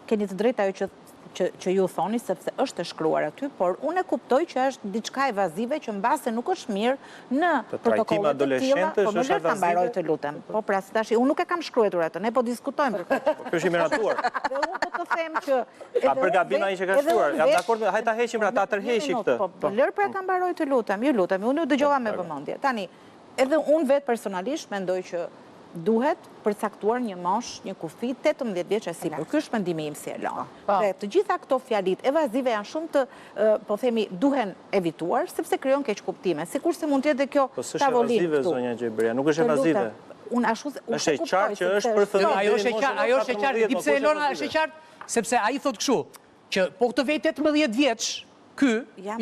Keni të drejtë ajo që që që ju thoni sepse është e shkruar aty, por unë e kuptoj që është diçka evazive që mbase nuk është mirë në protokolle të tilla, po më lër ta mbaroj të lutem. Po pra, se tash unë nuk e kam shkruar atë, ne po diskutojmë për këtë. Po ky është i miratuar. Dhe unë po të them që Ka bërë gabim ai që ka shkruar. Jam dakord, hajt ta heqim pra ta tërheqim këtë. Po, po lër pra ta mbaroj të lutem, ju lutem, unë ju dëgjova me vëmendje. Tani, Edhe unë vetë personalisht mendoj që duhet përcaktuar një moshë, një kufi 18 vjeç e sipër. Ky është mendimi im si Elona. Po. Dhe të gjitha këto fjalitë evazive janë shumë të, po themi, duhen evituar, sepse krijon keqkuptime. Sikurse mund të jetë dhe kjo po tavolinë këtu. Po s'është evazive, zonja Gjebrea, nuk është evazive. Unë ashtu është e qartë që është për fëmijë. Ajo është e qartë, ajo është e qartë. Di pse Elona është e qartë? Sepse ai thotë kështu, që po të vejë 18 vjeç, ky,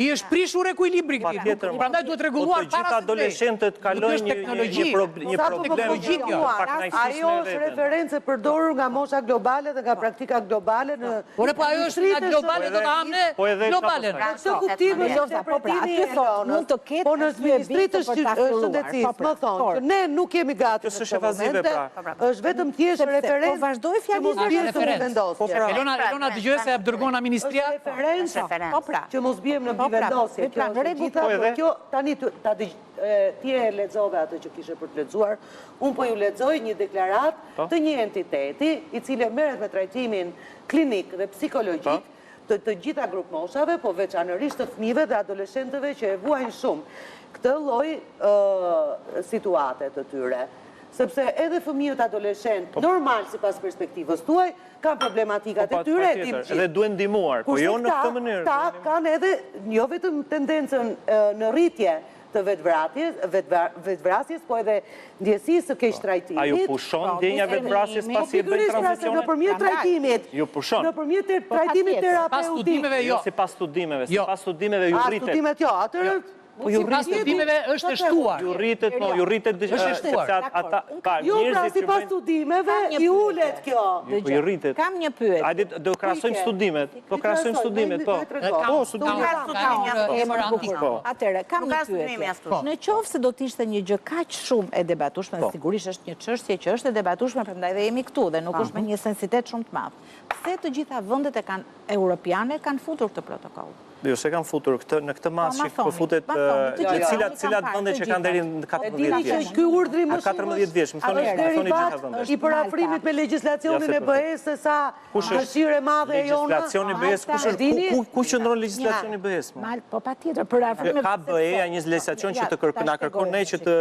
i është prishur ekuilibri këtij. Prandaj duhet rregulluar po para se të vejë. Adoleshentët kalojnë një një problem teknologjik. Ajo është referencë e përdorur nga mosha globale dhe nga praktika globale në Por po ajo është nga globale do ta hamë ne po globalen. Në këtë kuptim është interpretimi i Elonës. Po në Ministri të Shëndetësisë më thonë që ne nuk jemi gati në këtë momente. Pra. Është vetëm thjesht referencë. Po vazhdoi fjalinë është referencë. Po pra. Elona, Elona dëgjoj se e dërgon nga ministria. Është referencë. Po pra. Që mos biem në po pra, mbivendosje. Po pra, në rregull. Po edhe. Kjo tani ta dëgj ti e lexove atë që kishe për të lexuar. Unë po ju lexoj një deklaratë po. të një entiteti i cili merret me trajtimin klinik dhe psikologjik po. të të gjitha grupmoshave, po veçanërisht të fëmijëve dhe adoleshentëve që e vuajnë shumë këtë lloj situate të tyre. Sepse edhe fëmijët adoleshentë, po. normal sipas perspektivës tuaj, kanë problematikat po, e tyre, e dimë gjithë. Dhe duhen ndihmuar, po jo në këtë mënyrë. Kurse këta kanë edhe, jo vetëm tendencën në rritje të vetëvrasjes, po edhe ndjesisë së keqtrajtimit. A ju pushon po, ndjenja e vetëvrasjes pasi e bëjnë tranzicionin? Po pikërisht nëpërmjet trajtimit. Ju pushon. Nëpërmjet trajtimit terapeutik. Sipas studimeve jo. Sipas studimeve, sipas studimeve ju rritet. Studimet jo, atëherë Po ju rritet. studimeve është e shtuar. Ju rritet, po, ju rritet është e shtuar. Ata, pa, jo, pra, sipas studimeve i ulet kjo. Po ju rritet. Kam një pyetje. Hajde do krahasojmë studimet. Po krahasojmë studimet, po. Po, studimet. Po. Atëherë, kam një pyetje. Po. Në qoftë se do të ishte një gjë kaq shumë e debatueshme, po. sigurisht është një çështje që është e debatueshme, prandaj dhe jemi këtu dhe nuk është me një sensitet shumë të madh. Pse të gjitha vendet e kanë europiane kanë futur këtë protokoll? Jo, s'e kanë futur këtë, në këtë masë që po futet, në cilat, cilat vende që kanë deri në 14 vjeç. Ky urdhri më shumë 14 vjeç, më thoni, më thoni gjitha vendet. I përafrimit me legjislacionin e BE-së se sa dëshirë e madhe e jona. Legjislacioni i BE-së, kush është, ku ku qëndron legjislacioni i BE-së? Mal, po patjetër, përafrimi Ka BE-ja një legjislacion që të kërkon, na kërkon ne që të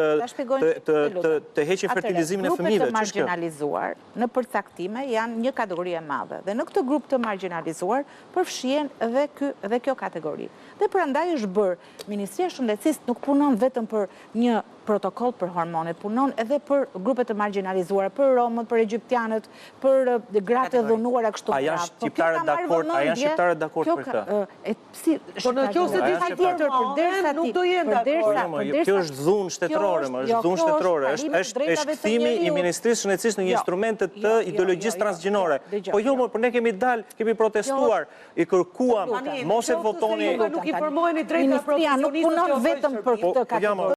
të të të heqim fertilizimin e fëmijëve, ç'është kjo? Grupet e margjinalizuar në përcaktime janë një kategori e madhe dhe në këtë grup të margjinalizuar përfshihen dhe ky dhe kjo kategori. Dhe prandaj është bërë, Ministria e Shëndetësisë nuk punon vetëm për një protokoll për hormonet, punon edhe për grupe të margjinalizuara, për romët, për egjiptianët, për gratë e dhunuara kështu me radhë. A janë po shqiptarët dakord, a janë shqiptarët dakord për këtë? Si, po në qoftë se disa tjetër përderisa nuk do jenë dakord. Po jo, kjo është dhunë shtetërore, më, është dhunë shtetërore, është është është kthimi i Ministrisë së Shëndetësisë në një instrument të ideologjisë transgjinore. Po jo, po ne kemi dalë, kemi protestuar, i kërkuam, mos e votoni. Nuk informoheni drejt nga profesionistët që nuk punon vetëm për këtë kategori.